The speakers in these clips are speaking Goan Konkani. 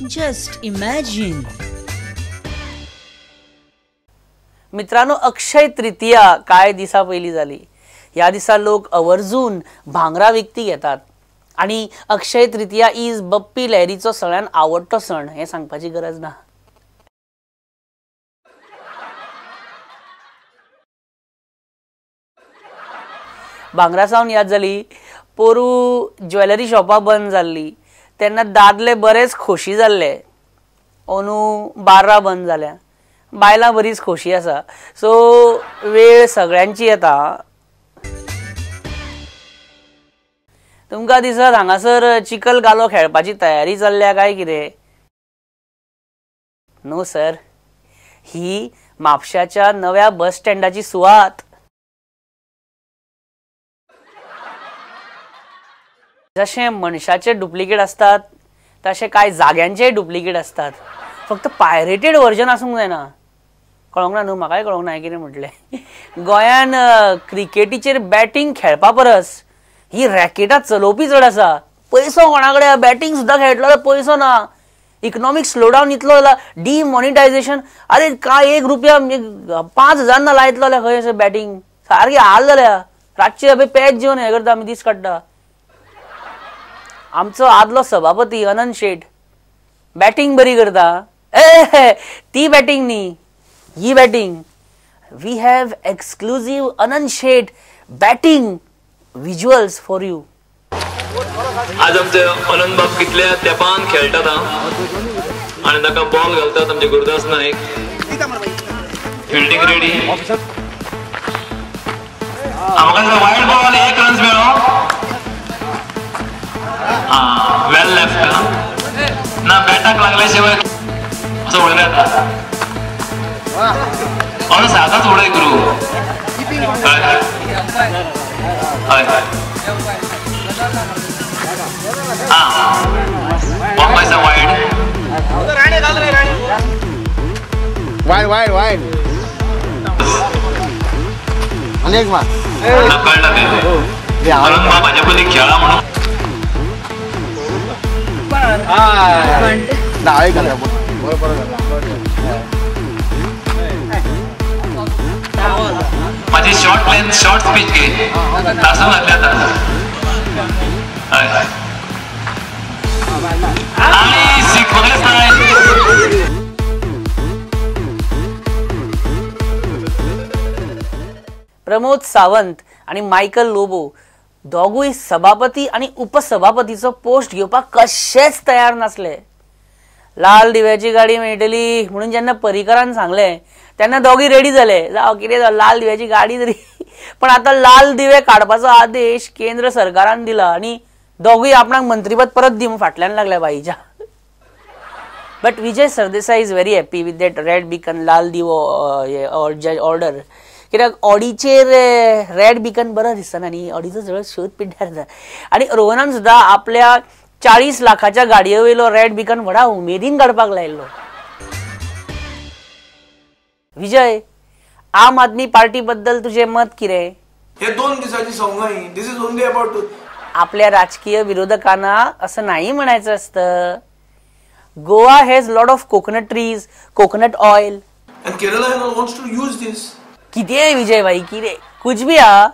Just imagine. मित्रांनो, अक्षय तृतीया काय दिसा पयली जाली. ह्या दिसा लोक आवर्जून भांगरा विकती घेतात आणि अक्षय तृतीया is Bappi लहरीचो सगळ्यान आवडतो सण हे सांगपाची गरज ना. भांगरा सावन याद जाली, पोरू ज्वेलरी शॉपां बंद जाल्ली तेन्ना दादले बरेच खोशी जाल्ले. अंदू बार्रां बंद जाल्या, बायलां बरीच खोशी आसा. सो वेळ सगळ्यांची येता. तुमकां दिसत हांगासर चिखल गालो खेळपाची तयारी चल्ल्या काय कितें? नो सर, ही म्हापशाच्या नव्या बस स्टँडाची सुवात. जशें मनशाचे डुप्लिकेट असतात तशें कांय जाग्यांचेय डुप्लिकेट असतात, फक्त पायरेटेड व्हर्जन आसूंक जायना. कळोंक ना न्हू, म्हाकाय कळोंक ना कितें म्हटलें. गोंयान क्रिकेटीचेर बॅटींग खेळपा परस ही रॅकेटां चलोवपी चड आसा. पयसो कोणा कडेन, बॅटींग सुद्दां खेळटलो जाल्यार पयसो ना. इकनॉमीक स्लोडावन इतलो जाला, डिमॉनिटायझेशन, अरे काय 1 रुपया 5,000 ना लायतलो जाल्यार खंय अशें बॅटींग सारकी हाल जाल्या. रातचे पॅच जेवन हें करता आमी, दीस काडटा. आमचो आदलो सभापती अनंत शेट बॅटींग बरी करता. ए ती बॅटींग न्ही, ही batting. We have exclusive Anant Shet batting visuals for you. आज आमचे अनंत बाब कितल्या तेपान खेळटात आनी ताका बॉल घालतात आमचे गुरुदास नाईक. फिल्डिंग रेडी, आमकां वायड बॉल, 1 रन्स मेळ्ळो. वेल लेफ्ट ना, बॅटाक लागल्या शिवाय असं उडयता. अरे सादाच उडय गुरु. हय हा, वायड वायड वायड वायड अनेक मार कळटा ते. अनंत बाब हाजे पयलीं खेळा म्हणून माझी शॉर्ट लेंथ शॉर्ट स्पीच घे तासून घातल्या आता. आणि सिक्स नाही. प्रमोद सावंत आणि मायकल लोबो दोगूय सभापती आणि उपसभापतीचो पोस्ट घेवपाक कशेच तयार नासले. लाल दिव्याची गाडी मेळटली म्हणून जेन्ना पर्रीकरान सांगलें तेन्ना दोगूय रेडी जाले, जावं कितें जावं लाल दिव्याची गाडी तरी. पण आतां लाल दिवे काडपाचो आदेश केंद्र सरकारान दिला आनी दोगूय आपणाक मंत्रीपद परत दी म्हूण फाटल्यान लागल्या बाईच्या. But Vijay Sardesai is very happy with that red beacon, लाल दिवो ऑर्डर. कित्याक ऑडीचेर रेड बिकन बरो दिसना न्ही, ऑडीचो सगळो शोध पिड्ड्यार जाता. आनी रोहनान सुद्दां आपल्या 40 लाखाच्या गाडये वयलो रेड बिकन व्हडा उमेदीन काडपाक लायिल्लो. विजय, आम आदमी पार्टी बद्दल तुजें मत कितें? हे 2 दिसाची Sangai, this is only about. आपल्या राजकीय विरोधकांना असं नाही म्हणायचं असतं. Goa has lot of coconut trees, coconut oil, and Kerala wants to use this. कितें विजय भाई, कितें कुछ भी हा.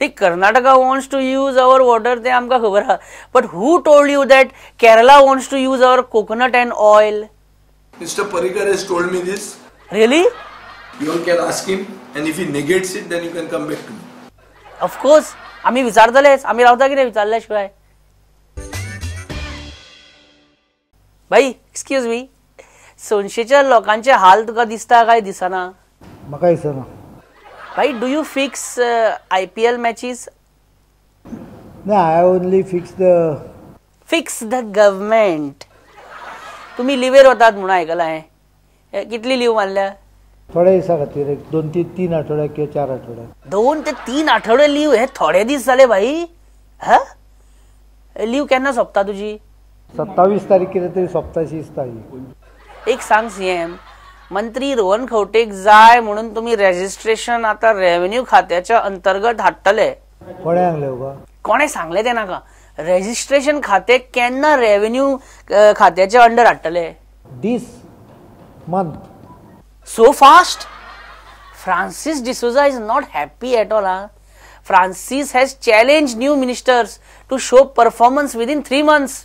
ते Karnataka wants to use our water ते आमकां खबर आहा, but who told you that Kerala wants to use our coconut and oil? Mister Parrikar has told me this. Really? You can ask him and if he negates it then you can come back to me. Of course आमी विचारतलेच, आमी रावता कितें विचारल्या शिवाय. भाई एक्सक्यूज मी, सोनशेच्या लोकांचे हाल तुका दिसता काय दिसना? म्हाका दिसना. भाई, do you fix IPL matches? ना, I only fix the fix the government. तुम्ही लिव्हेर वतात म्हणून आयकलां हांवें, कितली लीव मारल्या? थोड्या दिसा खातीर, 2 ते 3 आठवडे किंवा 4 आठवडे. 2 ते 3 आठवडे लीव, हे थोडे दीस जाले भाई. हा, लीव केन्ना सोंपता तुजी? 27 तारखेर तरी सोंपता अशी दिसता. एक सांग सीएम, मंत्री रोहन खंवटेक जाय म्हणून तुम्ही रेजिस्ट्रेशन आता रेव्हेन्यू खात्याच्या अंतर्गत हाडटले. कोणे सांगले तुका? कोणे सांगले ते नाका. रेजिस्ट्रेशन खाते केन्ना रेव्हेन्यू खात्याच्या अंडर हाडटले? This month. So fast? Francis D'Souza is not happy at all. हा. Francis has challenge new ministers to show performance within 3 months.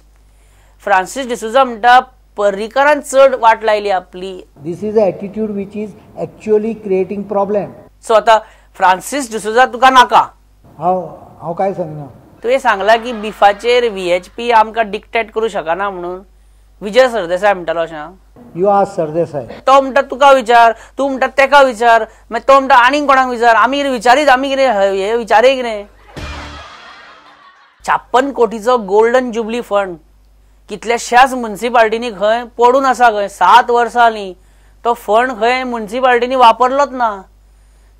Francis D'Souza म्हणटा पर्रीकारान चड वाट लायली आपली. This is a attitude which is actually creating problem. So आता फ्रांसीस डिसोजा तुका नाका. हांव हांव काय सांगना. तुवें सांगला की बिफाचेर व्हीएचपी आमकां डिक्टेट करूं शकना म्हणून. विजय सरदेसाय म्हणटालो अशें. You ask Sardesai. तो म्हणटा तुका विचार, तूं म्हणटा तेका विचार, मागीर तो म्हणटा आनीक कोणाक विचार. आमी कितें विचारीत, आमी कितें हे विचारय कितें? 56 कोटीचो गोल्डन जुबली फंड कितल्याशाच मुन्सिपाल्टीनी खंय पडून आसा खंय 7 वर्सां जालीं तो फंड खंय मुन्सिपाल्टीनी वापरलोच ना.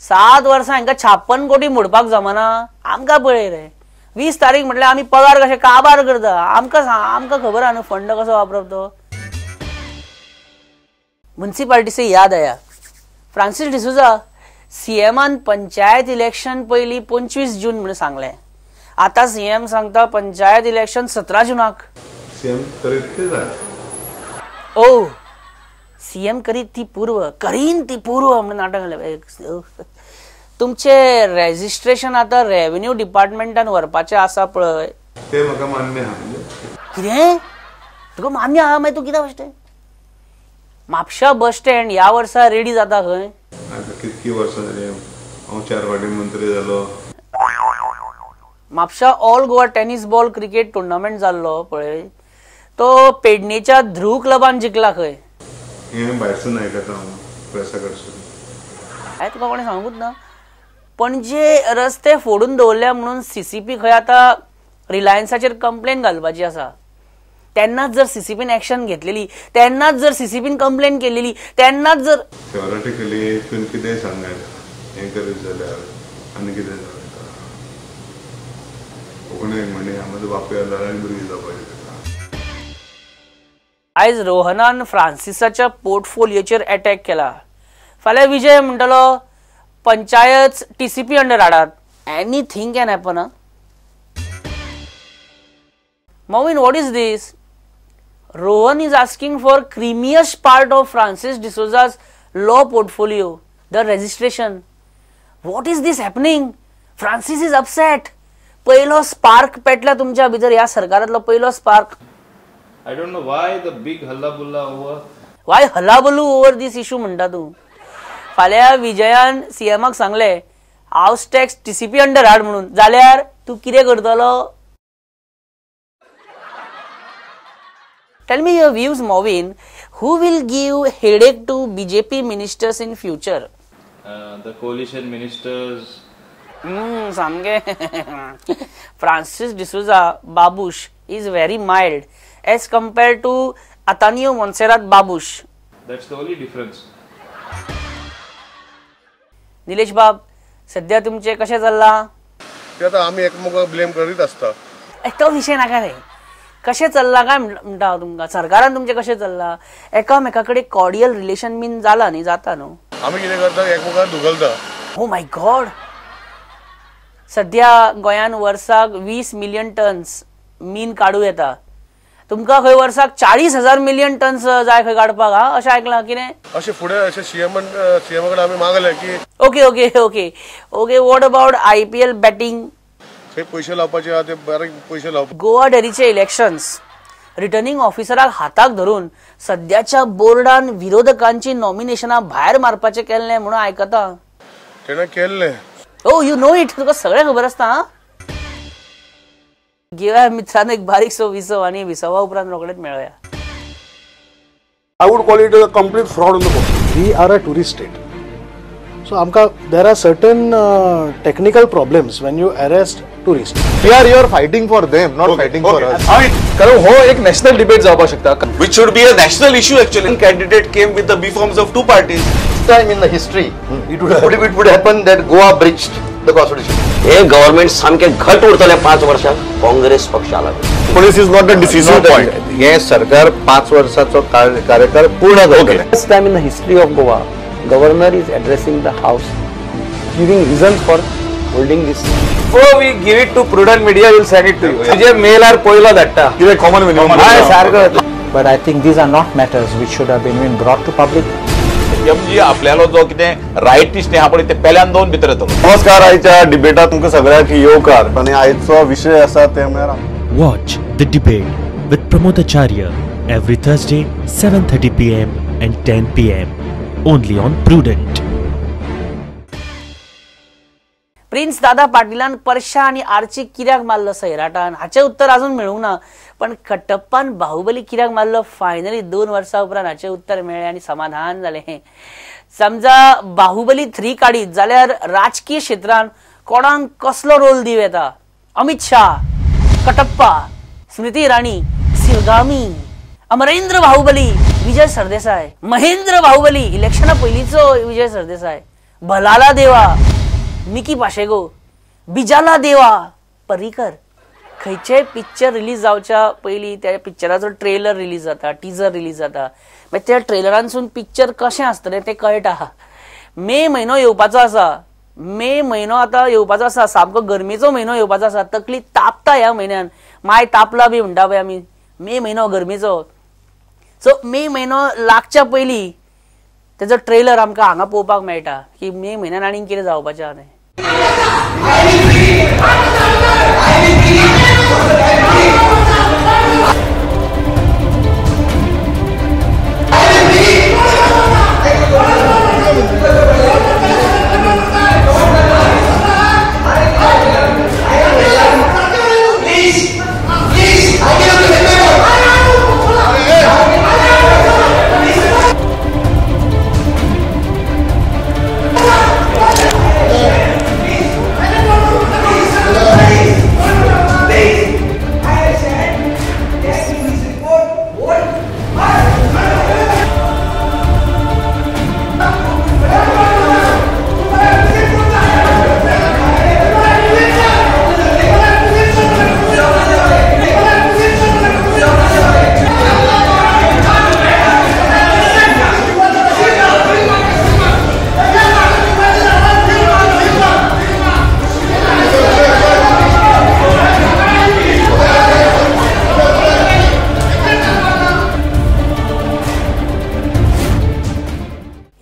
7 वर्सां हांकां 56 कोटी मोडपाक जमना. आमकां पळय रे 20 तारीख म्हटल्यार आमी पगार कशे काबार करता. आमकां आमकां खबर आहा न्हू फंड कसो वापरप तो. मुन्सिपाल्टी से याद आया, फ्रांसीस डिसोजा सीएमान पंचायत इलेक्शन पयलीं 25 जून म्हणून सांगलें. आतां सीएम सांगता पंचायत इलेक्शन 17 जुनाक. सीएम करीत ते जाय. ओ सीएम करीत ती पूर्व, करीन ती पूर्व म्हणून नाटक घालें. तुमचे रेजिस्ट्रेशन आतां रेव्हेन्यू डिपार्टमेंटान व्हरपाचें आसा पळय, ते म्हाका मान्य आहा. कितें तुका मान्य आहा? मागीर तूं कित्याक बसते? म्हापशा बस स्टँड ह्या वर्सा रेडी जाता खंय. आतां कितकी वर्सां जालीं हांव 4 फावटी मंत्री जालो. Mapusa all Goa tennis ball cricket tournament जाल्लो पळय, तो पेडणेच्या ध्रुव क्लबान जिखला खंय. हें भायरसून आयकता हांव प्रेसा कडसून. हांवें तुका कोणें सांगूच ना. पणजे रस्ते फोडून दवरल्या म्हणून सीसीपी खंय आतां रिलायन्साचेर कंप्लेन घालपाची आसा. तेन्नाच जर सीसीपीन एक्शन घेतलेली, तेन्नाच जर सीसीपीन कंप्लेन केलेली, तेन्नाच जर थेओरेटिकली तुवें कितेंय सांगलें हें करीत जाल्यार आनी कितें जालें कोंकणी म्हणी म्हजो बापूय जाल्यार आनी भुरगीं जावपाची. आयज रोहनान फ्रांसिसाच्या पोर्टफोलियोचेर अटॅक केला. फाल्यां विजय म्हणटलो पंचायत टीसीपी अंडर हाडात. Anything can happen. Mauvin, what is this? Rohan is asking for creamiest part of Francis D'Souza's law portfolio, the registration. What is this happening? Francis is upset. पयलो स्पार्क पेटला तुमच्या भितर, ह्या सरकारांतलो पयलो spark. I don't know why the big hullabaloo over. Why hullabaloo over this issue म्हणटा तूं? फाल्यां विजयान सीएमाक सांगलें हावस टॅक्स टीसीपी अंडर हाड म्हणून, जाल्यार तूं कितें करतलो? Tell me your views, Mauvin. Who will give headache to BJP ministers in future? The coalition ministers. सामके. Francis D'Souza Babush is very mild as compared to Atanio Monserrate Babush. That's the only difference. Nilesh बाब, सध्या तुमचे कशें चल्लां? ते आतां आमी एकमेकाक ब्लेम करीत आसता. तो विशय नाका रे. कशें चल्लां काय म्हणटा हांव तुमकां? सरकारान तुमचें कशें चल्लां? एकामेका कडेन कॉर्डियल रिलेशन बीन जालां न्ही, जाता न्हू? आमी कितें करता, एकमेकाक धुकलता. ओ my God. सध्या गोंयान वर्साक 20 मिलियन टन्स मीन काडूं येता. तुमकां खंय वर्साक 40,000 मिलियन टन्स जाय खंय काडपाक. हा, अशें आयकलां कितें? अशें फुडें अशें सीएमान सीएमा कडेन आमी मागलें की okay okay okay okay, what about IPL batting? थंय पयशे लावपाचे आहा ते बारीक पयशे लावप. गोवा डेरीचे इलेक्शन्स रिटर्निंग ऑफिसराक हाताक धरून सद्याच्या बोर्डान विरोधकांची नॉमिनेशनां भायर मारपाचें केल्लें म्हणून आयकता. तेणें केल्लें. ओ you know it, तुका सगळें खबर आसता. घेवया मित्रांनो एक बारीकसो विसव आनी विसवा उपरांत रोखडेच मेळोया. I would call it a complete fraud on the government. We are a tourist state. So आमकां there are certain technical problems when you arrest tourists. We are here fighting for them, not fighting for us. कारण हो एक नॅशनल डिबेट जावपाक शकता. Which should be a national issue actually. Candidate came with the B forms of 2 parties. Time in the history, it would happen that Goa breached the constitution. हे गव्हर्नमेंट सामके घट उरतले 5 वर्षां काँग्रेस पक्षाला. Police is not a decisive point. हे सरकार 5 वर्षाचो कार्यकाळ पूर्ण करतले. First time in the history of Goa, governor is addressing the house, giving reasons for holding this. Before we give it to Prudent Media, we'll send it to you. तुझे मेलार पहिलो धाडटा. कितें कॉमन मिनिमम. हय सारको. But I think these are not matters which should have been brought to public. MG आपल्यालो जो कितें रायटिस्ट आहा पळय ते पेल्यान दोन भितर येतलो. नमस्कार, आयच्या डिबेटात तुमकां सगळ्यांक येवकार आनी आयचो विशय आसा ते म्हळ्यार Watch the debate with Pramod Acharya every Thursday 7:30 PM and 10 PM only on Prudent. Prince Dada पाटीलान Parsha आनी आर्ची कित्याक मारलो सैराटान हाचें उत्तर अजून मेळूंक ना, पण कटप्पान बाहुबली कित्याक मारलो फायनली 2 वर्सां उपरांत हाचें उत्तर मेळ्ळें आनी समाधान जालें. समजा बाहुबली 3 काडीत जाल्यार राजकीय क्षेत्रान कोणाक कसलो रोल दिवं येता? अमित शाह, कटप्पा, स्मृती इराणी, शिवगामी, अमरेंद्र बाहुबली, विजय सरदेसाय, महेंद्र बाहुबली, इलेक्शना पयलींचो विजय सरदेसाय, भलाला देवा, मिकी पाशेगो, बिजाला देवा, पर्रीकर. खंयचेय पिक्चर रिलीज जावच्या पयलीं त्या पिक्चराचो ट्रेलर रिलीज जाता, टिजर रिलीज जाता, मागीर त्या ट्रेलरांसून पिक्चर कशें आसतलें तें कळटा. मे म्हयनो येवपाचो आसा, मे म्हयनो आतां येवपाचो आसा, सामको गरमेचो म्हयनो येवपाचो आसा, तकली तापता ह्या म्हयन्यान, माय तापला बी म्हणटा पळय आमी, मे म्हयनो गरमेचो. सो मे म्हयनो लागच्या पयलीं तेजो ट्रेलर आमकां हांगा पळोवपाक मेळटा की मे म्हयन्यान आनीक कितें जावपाचें आहा तें.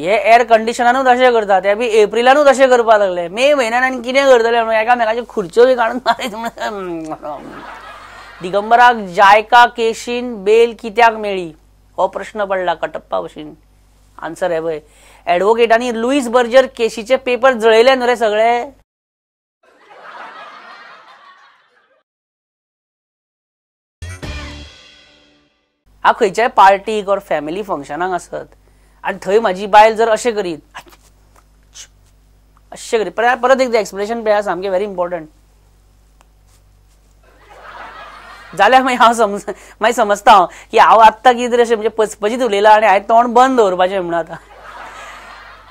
एअर कंडिशनानूच अशें करता, ते बी एप्रिलानूच अशें करपाक लागले. मे म्हयन्यान आनी कितें करतले म्हणून एकामेकाच्यो खुर्च्यो बी काडून मारीत म्हणून. दिगंबराक जायका केशीन बेल कित्याक मेळ्ळी हो प्रश्न पडला कटप्पा भशेन. आन्सर हे पळय, एडवोकेटांनी लुईस बर्जर केशीचे पेपर जळयले न्हू रे सगळे. हांव खंयच्याय पार्टीक ऑर फॅमिली फंक्शनाक आसत आनी थंय म्हाजी बायल जर अशें करीत अशें करीत, परत एकदां एक्सप्लेनेशन पळया सामकें व्हेरी इम्पॉर्टंट, जाल्यार मागीर हांव मागीर समजता हांव की हांव आत्तां कितें तरी अशें म्हणजे पचपचीत उलयलां आनी हांवें तोंड बंद दवरपाचें म्हणून. आतां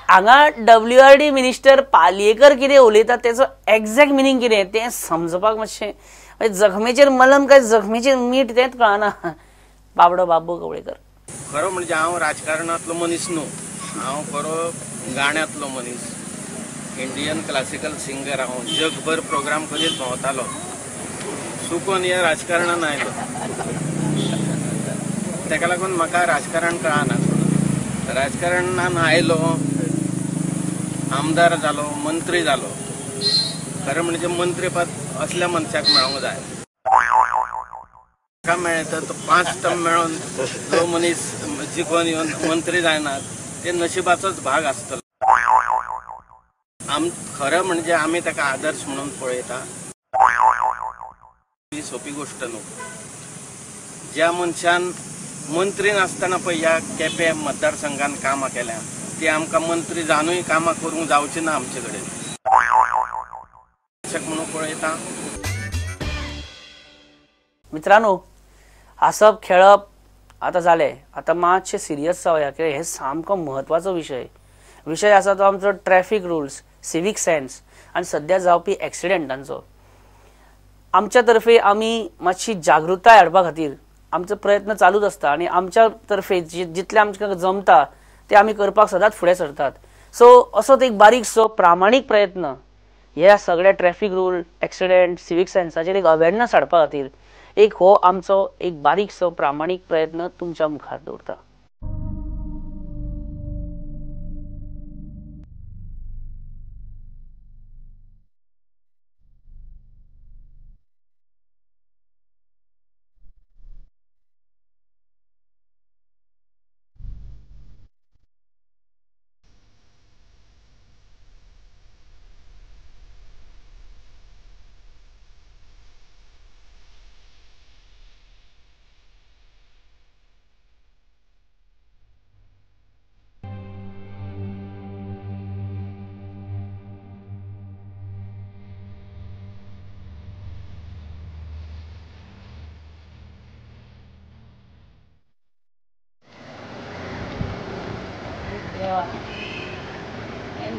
हांगा WRD minister Palyekar कितें उलयता तेचो एग्जॅक्ट मिनींग कितें तें समजपाक मातशें जखमेचेर मलम काय जखमेचेर मीठ तेंच कळना. बाबडो बाबू कवळेकर. खरो म्हणजे हांव राजकारणांतलो मनीस न्हू, हांव खरो गाण्यांतलो मनीस, इंडियन क्लासिकल सिंगर. हांव जगभर प्रोग्राम करीत भोंवतालो, चुकोन ह्या राजकारणान आयलो, तेका लागून म्हाका राजकारण कळना. राजकारणान आयलो, आमदार जालो, मंत्री जालो. खरें म्हणजे मंत्रीपद असल्या मनशाक मेळोंक जाय. म्हाका मेळ्ळें तर 5 टर्म मेळोन जो मनीस जिखोन येवन मंत्री जायना ते नशिबाचोच भाग आसतलो. खरें म्हणजे आमी ताका आदर्श म्हणून पळयता, ही सोपी गोश्ट न्हू. ज्या मनशान मंत्री नासतना पळय ह्या केपें मतदारसंघान कामां केल्या ती आमकां मंत्री जावनूय कामां करूंक जावची ना आमचे कडेन म्हणून पळयता. मित्रांनो, हांसप खेळप आतां जालें, आतां मातशें सिरियस जावया कित्याक हे सामको म्हत्वाचो विशय. विशय आसा तो आमचो ट्रॅफिक रुल्स, सिवीक सेन्स आनी सद्या जावपी एक्सिडेंटांचो. आमच्या तर्फे आमी मातशी जागृताय हाडपा खातीर आमचो प्रयत्न चालूच आसता आनी आमच्या तर्फे जितलें आमकां जमता ते आमी करपाक सदांच फुडें सरतात. सो असोच एक बारीकसो प्रामाणीक प्रयत्न ह्या सगळ्या ट्रॅफिक रूल, एक्सिडेंट, सिवीक सेन्साचेर एक अवेरनस हाडपा खातीर एक हो आमचो एक बारीकसो प्रामाणीक प्रयत्न तुमच्या मुखार दवरता.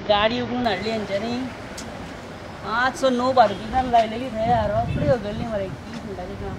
गाडी उखलून हाडली हेंच्यांनी, मातसो नो पार्किंगान लायलेली थंय रोखडी वगळली मरे. 30 मिनटाचें काम.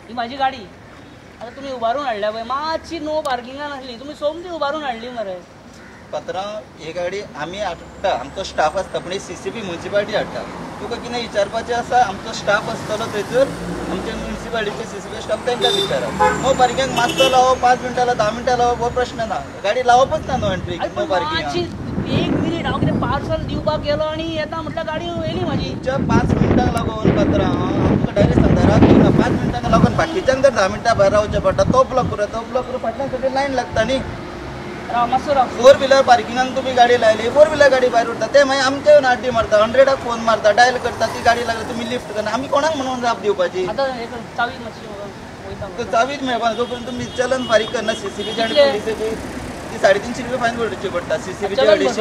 ही माझी गाडी आता तुम्ही उबारून हाडल्या पळय, मातशी नो पार्किंगान आसली, तुमी सोमती उबारून हाडली मरे. पात्रांव, ही गाडी आमी हाडटा, आमचो स्टाफ आसता, पूण सीसीबी म्युनिसिपालिटी हाडटा. तुका कितें विचारपाचें आसा, आमचो स्टाफ आसतलो थंयसर, आमचे म्युनिसिपालिटीचे सीसीबी स्टाफ तांकां विचारा. नो पार्किंगाक मातसो लावप, 5 मिनटां लावप, 10 मिनटां लावप हो प्रश्न ना. गाडी लावपच ना नो एंट्री, नो पार्किंग. एक मिनीट, हांव कितें पार्सल दिवपाक गेलो आनी येता म्हटल्यार गाडी व्हेली म्हाजी. 5 मिनटांक लागून पात्रांव, हांव तुका डायरेक्ट सांगता, रात ना 5 मिनटांक लागून बाकीच्यांक जर 10 मिनटां भायर रावचें पडटा, तो ब्लॉक करूं, तो ब्लॉक करूं, फाटल्यान सगळी लायन लागता न्ही. 4 व्हिलर पार्किंगाक तुमी गाडी लायली, 4 व्हिलर गाडी भायर उरता, ते मागीर आमचे येवन आड्डी मारता, 100 फोन मारता, डायल करता, ती गाडी लागली तुमी लिफ्ट करना. आमी कोणाक म्हणून जाप दिवपाची? चावीच मेळपा जो पर्यंत तुमी चलन फारीक करना सीसीबीची आनी पुलिसाची, ती 350 रुपये फायन भरची पडटा. सीसीबीची 250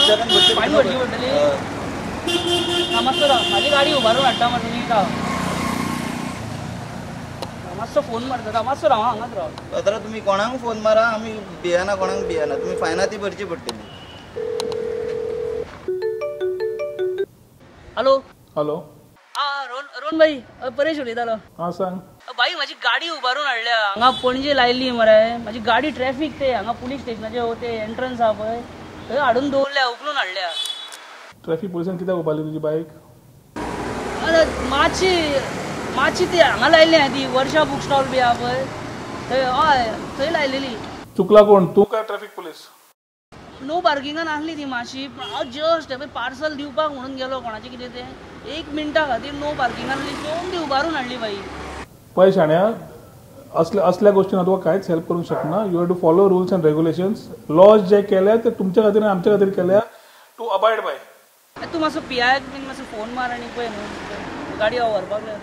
चलन भरची पडटली. मातसो राव, म्हाजी गाडी उबारून हाडटा मरे तुमी, राव मातसो फोन मारता, मातसो राव हांगाच राव. पात्रांव, तुमी कोणाक फोन मारा, आमी भियेना, कोणाक भियेना, तुमी फायनां ती भरची पडटली. हॅलो हॅलो, रोहन भाई, परेश उलयतालो. हां सांग भाई, म्हाजी गाडी उबारून हाडल्या हांगा पणजे लायली मरे. म्हाजी गाडी ट्रॅफिक ते हांगा पुलीस स्टेशनाचे ते एंट्रन्स आहा पळय थंय हाडून दवरल्या, उखलून हाडल्या. ट्रॅफिक पुलिसान कित्याक उबारली तुजी बायक? मातशी मातशी ती हांगा लायली हांवें, ती वर्षा बूक स्टॉल बी आहा पळय थंय, हय थंय लायलेली. चुकला कोण, तूं काय ट्रॅफिक पुलीस? नो पार्किंगान आसली ती मातशी, पूण हांव जस्ट पळय पार्सल दिवपाक म्हणून गेलो कोणाचें कितें तें, 1 मिनटा खातीर नो पार्किंगान आसली, सोमती उबारून हाडली बाई. पळय शाण्या, असल्या गोष्टीन हांव तुका कांयच हेल्प करूंक शकना. You have to follow rules and regulations. Laws जे केल्या ते तुमच्या खातीर आनी आमच्या खातीर केल्या, टू अबायड बाय. तूं मातसो पी.आय.क बीन मातसो फोन मार आनी पळय न्हू गाडी हांव व्हरपाक जाय.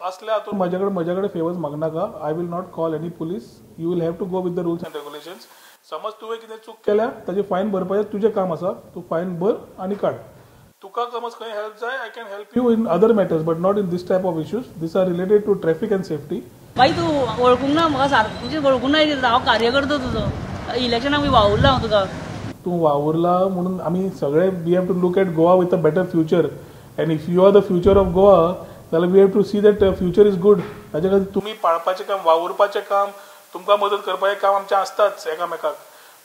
असल्या हातून म्हजे कडेन favours मागनाका. I will not call any police. You will have to go with the rules and regulations. समज तुवें कितें चूक केल्या ताची फायन भरपाचें तुजें काम आसा, तूं फायन भर आनी काड. तुका समज खंय हेल्प जाय, I can help you in other matters, but not in this type of issues. This are related to traffic and safety. बाई, तूं वळखूंक ना म्हाका सारको, म्हणजे वळखूंक ना कितें, हांव कार्यकर्तो तुजो, इलेक्शनाक बी वावुरला हांव तुका. तूं वावुरला म्हणून आमी सगळे we have to look at Goa with a better future, and if you are the future of Goa जाल्यार we have to see that future is good. ताजे खातीर तुमी पाळपाचें काम, वावुरपाचें काम, तुमकां मदत करपाचें काम आमचें आसताच एकामेकाक.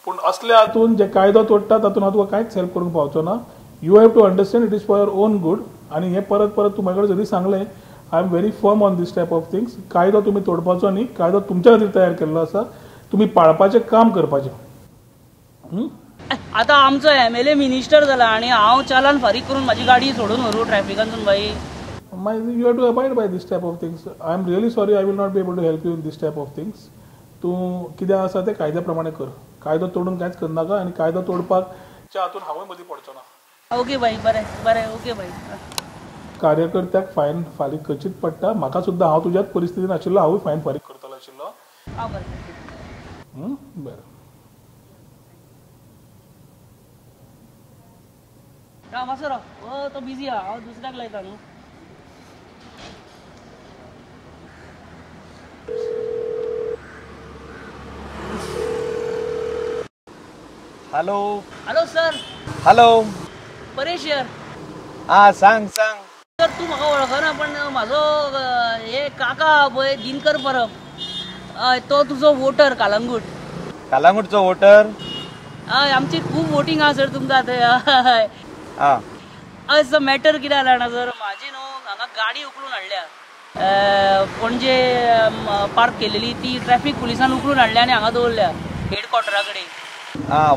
पूण असल्या हातून जे कायदो तोडटा तातूंत हांव तुका कांयच हेल्प करूंक पावचो ना. You have to understand it is for your own good. आनी हें परत परत तूं म्हाजे कडेन जरी सांगलें, I am very firm on this type of things. कायदो तुमी तोडपाचो न्ही, कायदो तुमच्या खातीर तयार केल्लो आसा, तुमी पाळपाचें काम करपाचें. आतां आमचो एमएलए मिनिस्टर जाला आनी हांव चालान फारीक करून म्हाजी गाडी सोडून व्हरूं ट्रॅफिकांतून बाई? You have to abide by this type of things. I am really sorry, I will not be able to help you in this type of things. तूं कितें आसा तें कायद्या प्रमाणे कर, कायदो तोडून कांयच करनाका आनी कायदो तोडपाच्या हातून हांवूय मदीं पडचो ना. ओके बाई, बरें बरें, ओके बाई. कार्यकर्त्याक फायन फारीक करचीच पडटा. म्हाका सुद्दां, हांव तुज्याच परिस्थितीन आशिल्लो, हांवूय फायन फारीक करतलो आशिल्लो. बरें, राव मातसो राव, तो बिजी आहा, हांव दुसऱ्याक लायता न्हू. Hello hello sir. Hello Paresh यार. हा सांग सांग. सर तू म्हाका वळखना पण म्हाजो हे काका पळय दिनकर परब, तो तुजो वोटर कालंगूट. कालंगूटचो वोटर? हय, आमची खूब वोटींग आहा सर तुमकां थंय. हय हय सर, मॅटर कितें जाला जाणा सर, म्हाजी न्हू हांगा गाडी उखलून हाडल्या पणजे पार्क केलेली, ती ट्रॅफिक पुलिसान उखलून हाडल्या आनी हांगा दवरल्या हेड क्वॉर्टरा कडेन.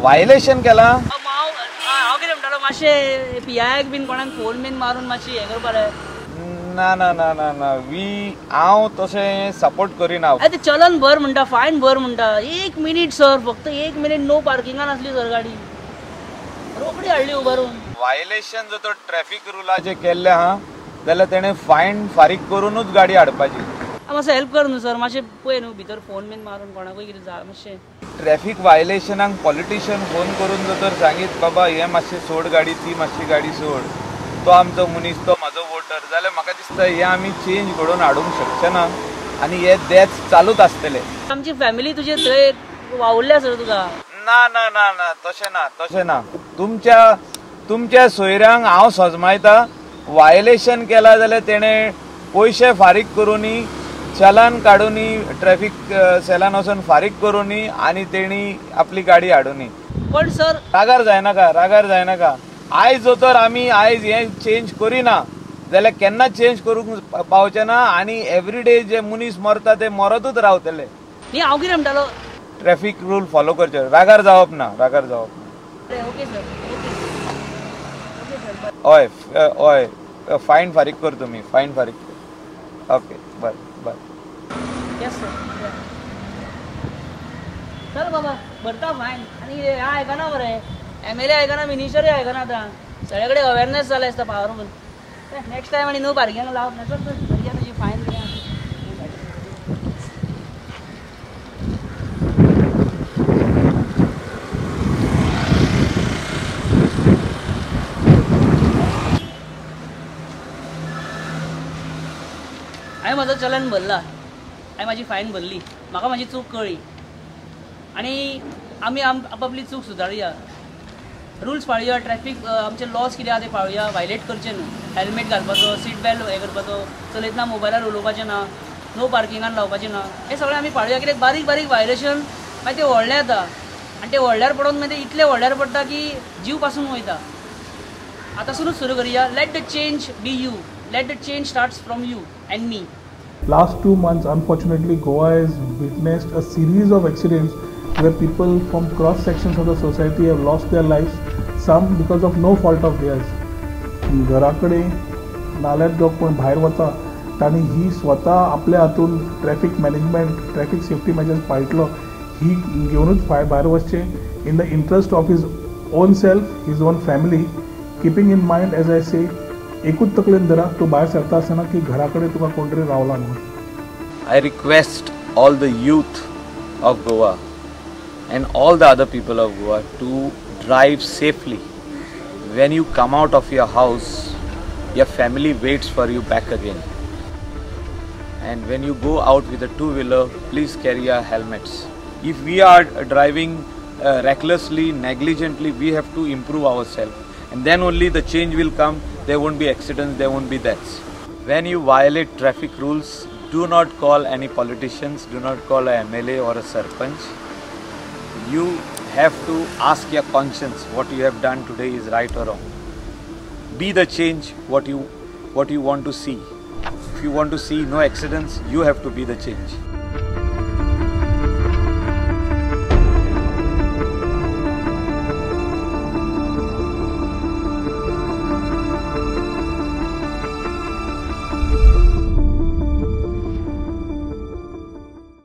व्हायलेशन केला? हांव कितें म्हणटालो, मातशें पी आयक बीन कोणाक फोन बीन मारून मातशी हें करपा जाय. ना ना ना ना ना, we हांव तशें सपोर्ट करिना. ते चलन भर म्हणटा, फायन भर म्हणटा. एक मिनीट सर, फक्त एक मिनीट. नो पार्किंगान आसली सर गाडी, रोखडी हाडली उबारून. व्हायलेशन जर तो ट्रॅफिक रुलाचें केल्लें आहा जाल्यार तेणें फायन फारीक करूनूच गाडी हाडपाची. मातसो हेल्प कर न्हू सर, मातशें पळय न्हू भितर फोन बीन मारून कोणाकूय कितें जा मातशें. ट्रॅफिक व्हायलेशनाक पॉलिटिशियन फोन करून जर तर सांगीत बाबा हें मातशें सोड गाडी, ती मातशी गाडी सोड, तो आमचो मनीस, तो म्हाजो वोटर, जाल्यार म्हाका दिसता हें आमी चेंज घडोवन हाडूंक शकचे ना आनी हे डेथ्स चालूच आसतले. आमची फॅमिली तुजे थंय वावुरल्या सर तुका. ना ना ना ना, तशें ना, तशें ना. तुमच्या तुमच्या सोयऱ्यांक हांव सजमायता. व्हायलेशन केला जाल्यार तेणें पयशे फारीक करूनी, चलान काडूनी, ट्रॅफिक सेलान वचून फारीक करूनी आनी तेणी आपली गाडी हाडूनी. पण सर रागार जायनाका, रागार जायनाका. आयज जर तर आमी आयज हें चेंज करिना जाल्यार केन्ना चेंज करूंक पावचे ना आनी एवरी डे जे मनीस मरता ते मरतूच रावतले. न्ही हांव कितें म्हणटालो, ट्रॅफिक रूल फॉलो करचे, रागार जावप ना, रागार जावप ना. Okay sir, okay sir. हय हय, फायन फारीक कर तुमी, फायन फारीक कर. ओके बरें बरें. Yes sir. चल बाबा भरता फायन. आनी हें आयकना मरे, एमएलए आयकना, मिनिस्टरूय आयकना. आतां सगळे कडेन अवेरनेस जाल्या दिसता पावरफूल. नेक्स्ट टायम आनी न्हू पार्किंगाक लावप ना. चल चल भरया तुजी फायन कितें. हांवें म्हजो चलन भरला, हांवें म्हाजी फायन भरली, म्हाका म्हाजी चूक कळ्ळी आनी आमी आपापली चूक सुदारुया, रुल्स पाळुया, ट्रॅफिक आमचे लॉज कितें आहा ते पाळुया, व्हायलेट करचे न्हू. हेल्मेट घालपाचो, सीट बेल्ट हें करपाचो, चलयतना मोबायलार उलोवपाचें ना, नो पार्किंगान लावपाचें ना, हें सगळें आमी पाळुया. कित्याक बारीक बारीक व्हायलेशन मागीर तें व्हडलें जाता आनी तें व्हडल्यार पडोन मागीर तें इतलें व्हडल्यार पडटा की जीव पासून वयता. आतांसुनूच सुरू करुया. Let the change be you, let the change starts from you and me. Last 2 months, unfortunately, Goa has witnessed a series of accidents where people from cross sections of the society have lost their lives, some because of no fault of theirs. घराकडे नाल्यार जो कोण भायर वता तांणी ही स्वता आपल्या हातून traffic management, traffic safety measures पाळटलो ही घेवनूच भायर वचचें, in the interest of his own self, his own family, keeping in mind as I say, एकूच तकलेन धरा, तूं भायर सरता आसतना की घरा कडेन तुका कोण तरी रावला म्हणून. I request all the youth of Goa and all the other people of Goa to drive safely. When you come out of your house, your family waits for you back again. And when you go out with a two-wheeler, please carry your helmets. If we are driving recklessly, negligently, we have to improve ourselves. And then only the change will come. There won't be accidents, there won't be deaths. When you violate traffic rules, do not call any politicians, do not call a MLA or a sarpanch. You have to ask your conscience what you have done today is right or wrong. Be the change what you want to see. If you want to see no accidents, you have to be the change.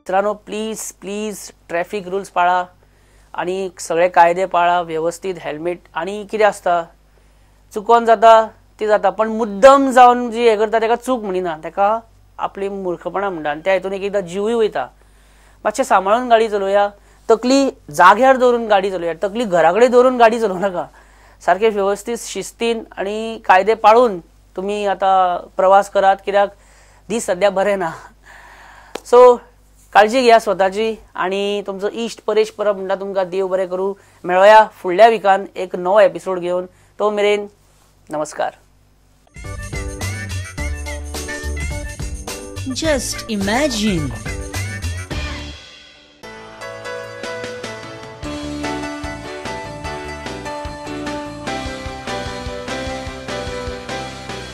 मित्रांनो, प्लीज प्लीज ट्रॅफिक रुल्स पाळा आणि सगळे कायदे पाळा व्यवस्थित. हेल्मेट आनी कितें आसता चुकोन जाता ती जाता, पण मुद्दम जावन जी हें करता तेका चूक म्हणिना, तेका आपली मूर्खपणां म्हणटा आनी त्या हितून एक एकदां जिवूय वयता. मातशें सांबाळून गाडी चलोवया, तकली जाग्यार दवरून गाडी चलोवया, तकली घरा कडेन दवरून गाडी चलोवं नाका. सारकें व्यवस्थीत शिस्तीन आनी कायदे पाळून तुमी आतां प्रवास करात, कित्याक दीस सद्या बरे ना. सो काळजी घेया स्वताची आनी तुमचो इश्ट परेश परब म्हणटा तुमकां देव बरें करूं. मेळोया फुडल्या विकान एक नवो एपिसोड घेवन. तो मेरेन नमस्कार. Just imagine.